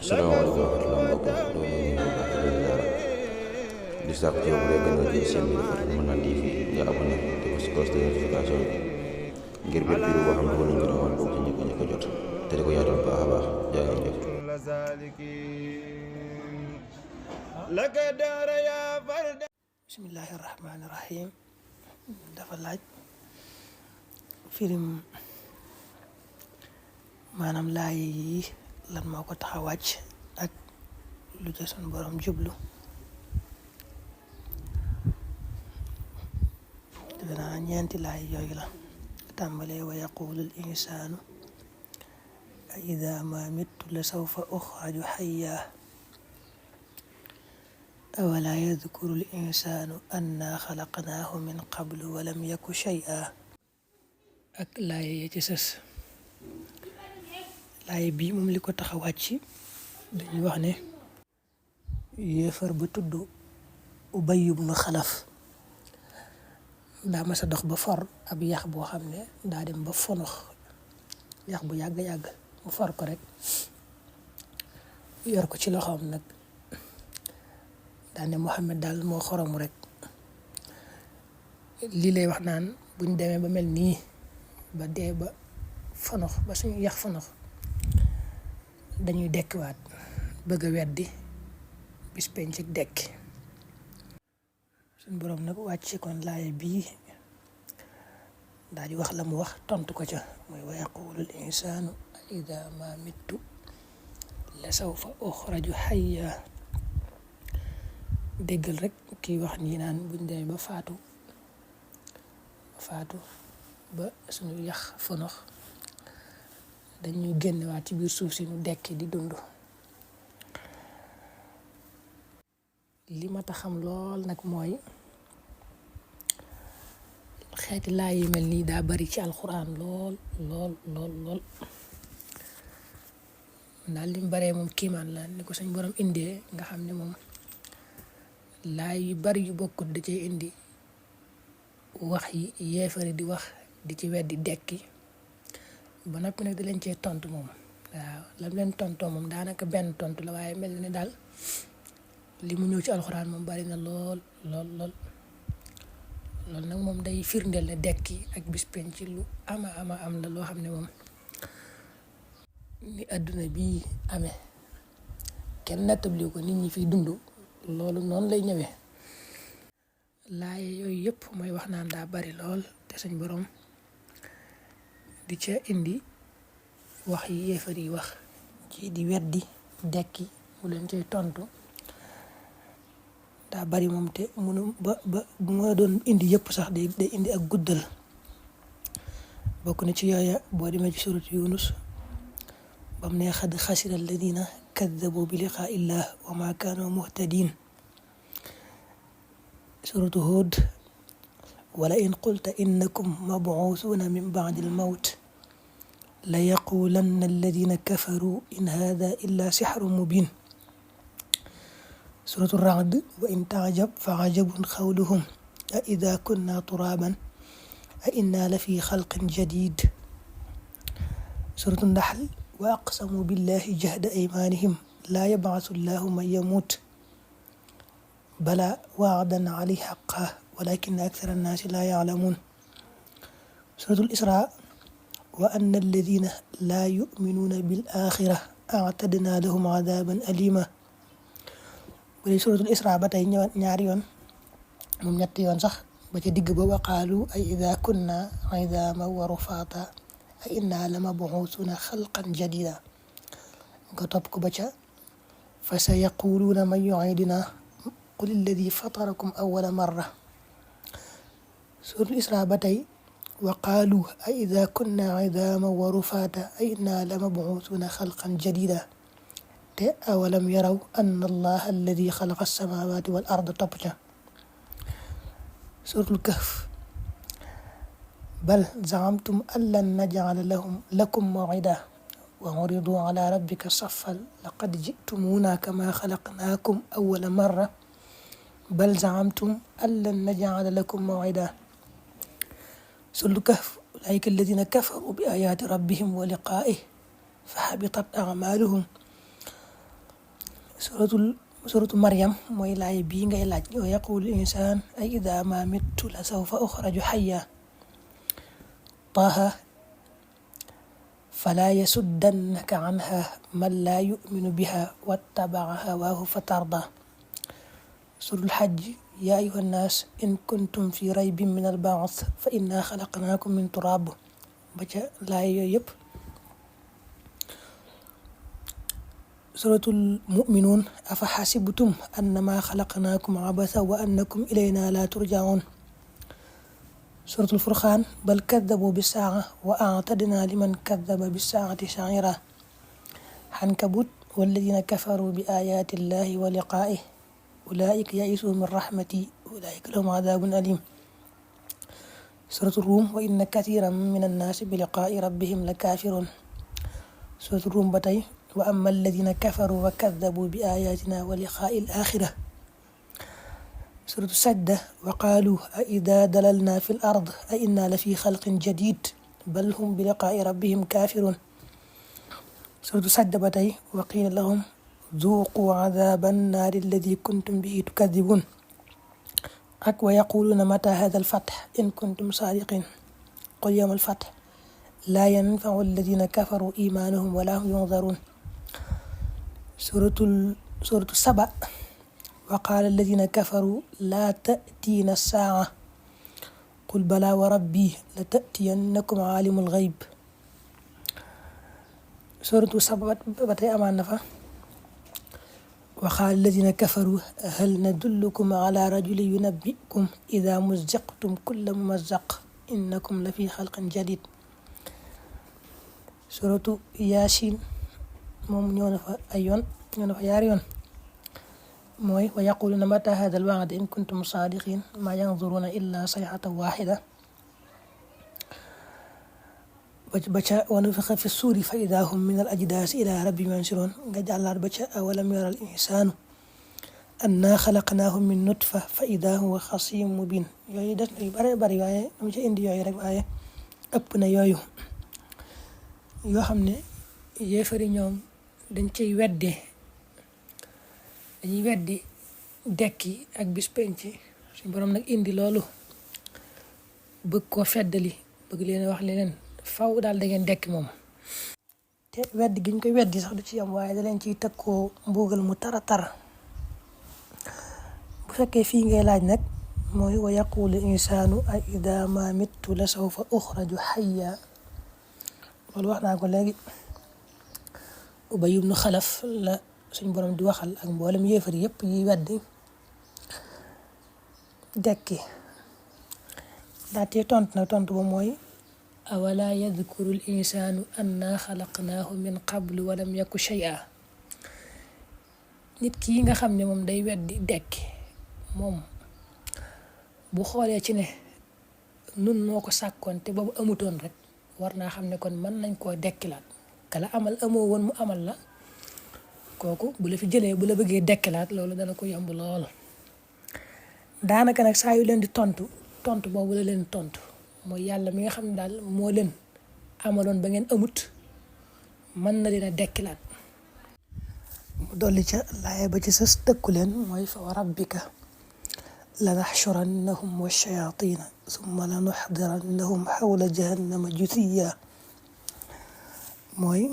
salaamaaleykum wa rahmatulah mbokk yi doo nuyu bu baax di leen ziara di sàkk ci yow bu dee gën nga jël seen bi Fatma TV nga abonné te ko si cloche de notification bi ngir bépp vidéo boo xam ne dugal nañ ko doon bokk ci ñëpp a jot te di ko yaatal bu baax a baax jaa ngeen jëf. bismillaahi rahmaani rahiim dafa laaj firim maanaam laay yi lan moo ko tax a wàcc ak lu ca sunu borom jublu. defe naa ñeenti laay yooyu la tàmbalee wa yaqulul insaanu a idaa ma mittu la sawfa uxraju xayya awalaa yadkurul insaanu annaa xalaqnaahu min qablu walam yaku shay'a ak laay ya ci sës. laay bii moom li ko tax a wàcc dañuy wax ne yéefar ba tudd Ubay ibn Xalaf daa mas a dox ba for ab yax boo xam ne daa dem ba fonox yax bu yàgg-yàgg mu for ko rek yor ko ci loxoom nag daa ne Muhammad daal moo xoromu rek lii lay wax naan buñ demee ba mel nii ba dee ba fonox ba suñu yax fonox dañuy dekkiwaat bëgg a weddi bis penc ak dekki. suñ boroom nag wàcce kon laaya bii daal di wax la mu wax tontu ko ca mooy wa yaqulul insaanu ida ma mittu la sawfa uxraju xayya. déggal rek kii wax ñi naan buñ demee ba faatu ba suñu yax fonox dañuy génnewaat ci biir suuf si nu dekki di dund. li ma tax xam lool nag mooy xeeti laay yu mel nii daa bari ci alxuraan lool daal lim baree moom kiimaan la ni ko suñ borom indee nga xam ne moom laay yu bari yu bokkut da cay indi wax yi yeefari di wax di ci weddi dekki ba noppi nag da leen cee tontu moom waaw lam leen tontoo moom daanaka benn tontu la waaye mel na ne daal li mu ñëw ci alxuraan moom bari na lool loolu nag moom day firndeel ne dekki ak bis penc lu ama am la loo xam ne moom ni àdduna bii amee kenn nattabli ko nit ñi fiy dund loolu noonu lay ñëwee. laaye yooyu yëpp mooy wax naan daa bari lool te suñ borom di ca indi wax yi yéefar yi wax ci di weddi dekki mu leen cay tontu daa bari moom te munu ba bu ma doon indi yëpp sax day indi ak guddal. bokk na ci yooya boo demee ci surat Yunus bam ne xad xasira alladina kaddabu bi liqaa illah wa ma kaanu muhtadin. suratu Hud wala in qulta innakum mab'uusuuna min ba'di al-mawt la yaqulanna alladina kafaru in hada illa sixrun mubin. suratu Ra'd wa in ta'jab fa ajabun qawluhum a ida kunna turaban a inna la fi xalqin jadid. suratu Nahl wa aqsamu billahi jahda aymanihim la yab'asu llahu man yamut bala wa'dan alayhi haqqan walakin akthara an-nasi la ya'lamun. suratul Isra wa anna alladhina la yu'minuna bil akhirah a'tadna lahum 'adaban alima. bu dee suratul Isra ba tey ñëwaat ñaari yoon moom ñetti yoon sax ba ca digg ba waqaalu ay idha kunna 'idhaman wa rufata a inna lamab'uthuna khalqan jadida nga topp ko ba ca fa sayaquluna man yu'iduna qul alladhi fatarakum awwala marra. suratul Isra ba tey waqaalu a idha kunna 'idhaman wa rufata a inna lamab'uthuna khalqan jadida te awalam yaraw anna allaha alladi xalaqa alsamawati wal arda topp ca. suratul Kahf bal zaamtum an lan naj'ala lakum maw'ida wa uridu ala rabbika saffan laqad ji'tumuna kama xalaqnakum awwala marra bal zaamtum an lan naj'ala lakum maw'ida. suratul Kahf ulaa'ika alladina kafaru bi ayaati rabbihim wa liqaa'ihi fa habitat a'maaluhum suratu Maryam mooy laay bii ngay laaj wa yaqulu insaan ay ida ma mittu la sawfa uxraju xayya. Taaha fala yasuddannaka anha man laa yuminu biha wattabaca hawaahu fatarda. suratul Hajj yaa ayuha nnaas in kuntum fi raybin min albaas fa inna xalaqnaakum min turaab ba ca laay yooyu yëpp. suratul muminuun afa xasibtum annama xalaqnaakum abasa wa annakum ilayna la turjaun. suratul furqaan bal kaddabu bisaaca wa aatadna liman kaddaba bisaacati saciira. xankabut walladina kafaru bi ayaati llahi wa liqaa'ih ulaa'ika yaisuu min raxmati ulaa'ika lahum cadaabun aliim. suratul ruum wa inna kathiiran min annaasi bi liqaa'i rabbihim la kaafiruun. suratul ruum ba tey wa amma alladina kafaru wa kaddabu bi ayatina wa liqaa'i al-aaxira. suratu sajda wa qaalu a idaa dalalna fi l-ard a inna la fi xalqin jadiid bal hum bi liqaa'i rabbihim kaafiruun. suratu sajda ba tey wa qiila lahum zuuquu cadaaba annaari alladi kuntum bihi tukadibuun. ak wa yaquluuna mata haada al-fath in kuntum saadiqiin qul yawma al-fath laa yanfacu alladina kafaru iimaanuhum wa laa hum yunzaruun. suratu saba wa qaala alladina kafaru laa ta'tiina saaca qul balaa wa rabbii la ta'tiyannakum caalimul gayb. suratu saba ba tey amaan na fa wa qaala alladina kafaru hal nadullukum calaa rajulin yunabbi'ukum idaa muzziqtum kulla mumazzaq innakum la fi xalqin jadiid. suratu yaasiin moom ñëw na fa ay yoon ñëw na fa yaari yoon mooy wa yaquluuna mata haada al-wa'd in kuntum saadiqiin maa yanzuruuna illaa sayhatan waaxida. ba ca wa nufixa fi suuri fa idaa hum min al-ajdaasi ilaa rabbihim yansiluun nga jàllaat ba ca awalam yara al-insaanu annaa xalaqnaahu min nutfa fa idaa huwa xasiimun mubiin. yooyu des na yu bare bari waaye dama ca indi yooyu rek waaye ëpp na yooyu yoo xam ne yéefari ñoom dañ cay dañuy weddi dekki ak bis penc. suñ borom nag indi loolu bëgg koo feddali bëgg leen wax leen faw daal da ngeen dekki moom. te weddi gi ñu koy weddi sax du ci yam waaye da leen ciy tëkkoo mbugal mu tara tar. bu fekkee fii ngay laaj nag mooy wa yaqulu insaanu a ida ma mittu la sawfa uxraju xayya. loolu wax naa ko léegi Ubay ibnu Xalaf la suñ borom di waxal ak mboolem yéefar yëpp yi weddi dekki. daatee tontu nag tontu ba mooy awala yadkuru l insaanu anna xalaqnaahu min qablu walam yaku shay'a. nit ki nga xam ne moom day weddi dekki moom bu xoolee ci ne nun noo ko sàkkoon te boobu amutoon rek war naa xam ne kon mën nañ koo dekkilaat. kala amal amoo woon mu amal la kooku bu la fi jëlee bu la bëggee dekkilaat loolu dana ko yomb lool. daanaka nag saa yu leen di tontu boobu la leen tontu mooy yàlla mi nga xam ne daal moo leen amaloon ba ngeen amut mën na leen a dekkilaat. mu dolli ca laaya ba ci sës tëkku leen mooy fa wa rabbika lanaxshurannahum wa shayaatiina summa lanuxdirannahum xawla jahannama juthiya. mooy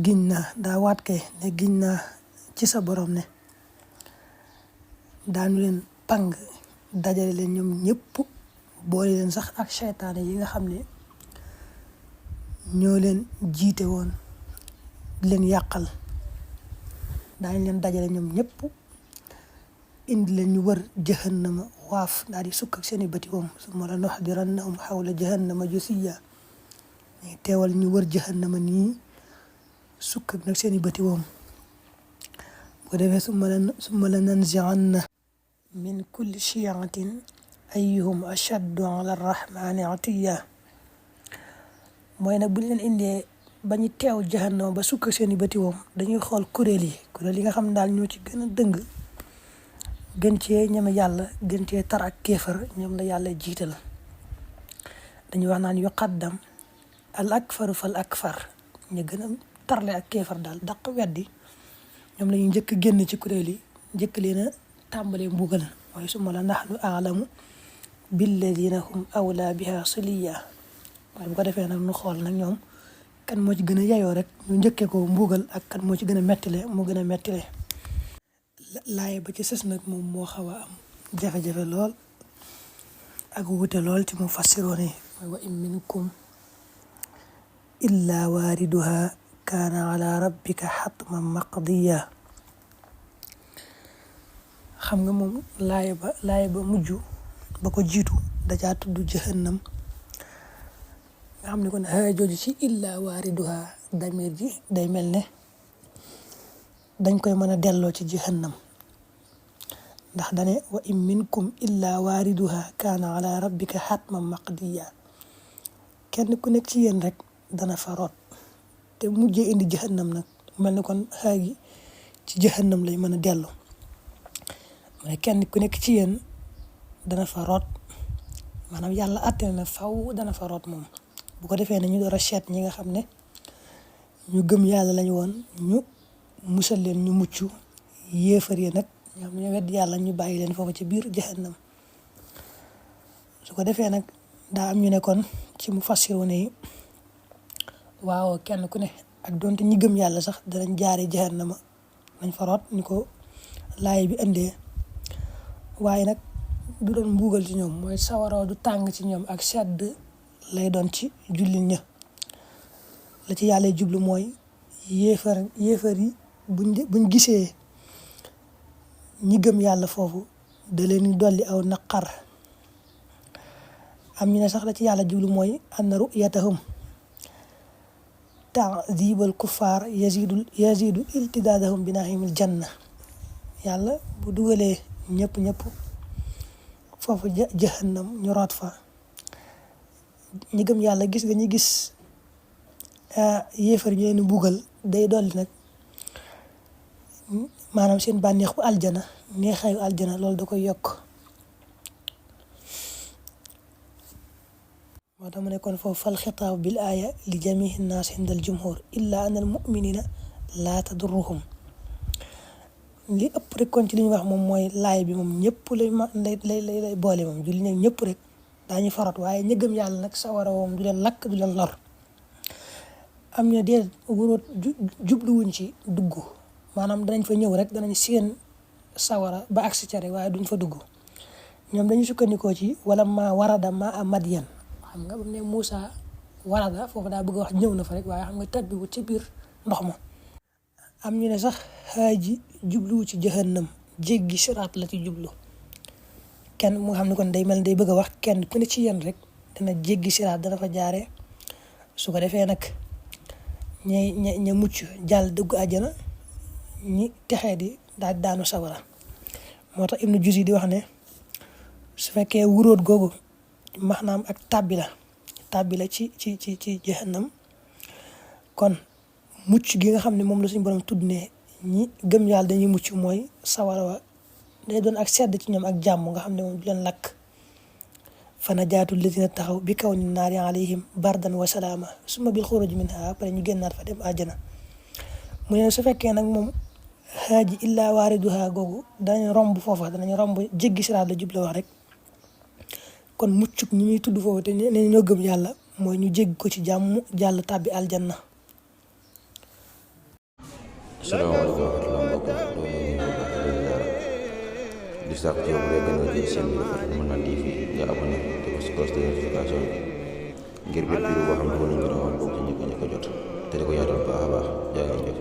giñ naa daa waat kay ne giñ naa ci sa borom ne daanu leen pang dajale leen ñoom ñëpp boole leen sax ak seytaane yi nga xam ne ñoo leen jiite woon leen yàqal. daañu leen dajale ñoom ñëpp indi leen ñu wër jahannama waaf daal di sukk ak seeni bëti woom summa lanuxdirannahum xawla jahannama juthiya. teewal ñu wër jahannama nii sukk nag seeni bëti woom. bu ko defee summa la nanzi'anna min kulli shi'atin ayyuhum ashaddu ala arrahmani atiyya. mooy nag bu ñu leen indee ba ñu teew jahannama ba sukk seeni bëti woom dañuy xool kuréel yi nga xam ne daal ñoo ci gën a dëng gën cee ñeme yàlla gën cee tar ak kéefar ñoom la yàlla jiital. dañuy wax naan yuqaddam al akfaru fal akfar ñu gën a tarle ak kéefar daal daq weddi ñoom la ñu njëkk génn ci kuréel yi njëkk leen a tàmbalee mbugal mooy summa la nahnu a'lamu billadina hum awla biha siliya waaye bu ko defee nag nu xool nag ñoom kan moo ci gën a yayoo rek ñu njëkkee ko mbugal ak kan moo ci gën a mettile moo gën a mettile laaye ba ci sës nag moom moo xaw a am jafe-jafe lool ak wute lool ci mu fassiroon yi mooy wa in minkum illa waariduha kaana ala rabbika xatman maqdiya xam nga moom laaye ba mujj ba ko jiitu dajaa tudd jahannam nga xam ne kon haa jooju ci illa waariduha damir ji day mel ne dañ koy mën a delloo ci jahannam ndax dane wa in minkum illa waariduha kaana ala rabbika xatman maqdiya kenn ku nekk ci yéen rek dana fa root te mujjee indi jahannam nag mel ni kon haa gi ci jahannam lay mën a delloo mu ne kenn ku nekk ci yéen dana fa root maanaam yàlla àtte na faw dana fa root moom bu ko defee ne ñu door a seet ñi nga xam ne ñu gëm yàlla lañu woon ñu musal leen ñu mucc yéefar yi nag ñoom ñu wedd yàlla ñu bàyyi leen foofu ci biir jahannam su ko defee nag daa am ñu ne kon ci mu fassiru ne waaw kenn ku ne ak doonte ñi gëm yàlla sax danañ jaare jahannama nañ fa root ni ko laay bi indee waaye nag du doon mbuugal ci ñoom mooy sawaroo du tàng ci ñoom ak sedd lay doon ci jullit ña la ci yàlla jublu mooy yéefar yi buñ gisee ñi gëm yàlla foofu da leen di dolli aw naqar am ñu ne sax la ci yàlla jublu mooy anna ru'yatahum ta'dibal kuffar yazidu iltidaadahum bi naimil janna yàlla bu dugalee ñëpp foofu jahannam ñu root fa ñi gëm yàlla gis nga ñi gis yéefar ñu leen buggal day dolli nag maanaam seen bànneex bu aljana neexaayu aljana loolu da koy yokk moo tax mu ne kon foofu fal xitaab bil aaya li jamihi nnaas indal jumhur illa an al muminina laa tadurruhum li ëpp rek kon ci li ñu wax moom mooy laay bi moom ñëpp lay boole moom julli nag ñëpp rek daañu farat waaye ñi gëm yàlla nag sawara woom du leen lakk du leen lor am ñu dee wuróot jubluwuñ ci dugg maanaam danañ fa ñëw rek danañ seen sawara ba agsi ca rek waaye duñ fa dugg ñoom dañu sukkandikoo ci wala ma warada ma a Madyan xam nga ba mu ne Moussa warada foofu daa bëgg a wax ñëw na fa rek waaye xam nga tabbi wut ci biir ndox ma am ñu ne sax xaaji jubluwu ci jahannam jéggi siraat la ci jublu kenn mu nga xam ne kon day mel day bëgg a wax kenn ku ne ci yéen rek dana jéggi siraat dana fa jaare su ko defee nag ña mucc jàll dugg àjjana ñi texee di daal daanu sawara moo tax Ibnu Juzi di wax ne su fekkee wuróot googu maanaam ak tàbbi la ci jahannam kon mucc gi nga xam ne moom la suñu borom tudd ne ñi gëm yàlla dañuy mucc mooy sawara wa day doon ak sedd ci ñoom ak jàmm nga xam ne moom du leen lakk fa najaatul lazina taxaw bi kaw ni naari alayhim bardan wa salaama summa bil xuruj minha après ñu génnaat fa dem àjjana mu ne su fekkee nag moom xaaji illaa waariduha googu danañ romb foofa danañ romb jéggi siraat la jubla wax rek kon muccuk ñi muy tudd foofu te ne ñoo gëm yàlla mooy ñu jéggi ko ci jàmm jàll tàbbi aljanna. salaamaaleykum wa rahmatulah mbokk di sàkk ci yow bu dee gën a jël seen bi dafa mën naa TV nga abonné te ko si cloche de notification ngir bépp vidéo boo xam ne nañ ko rawal bokk ci ñi ko jot te di ko yaatal baax a baax jaa ngeen jëf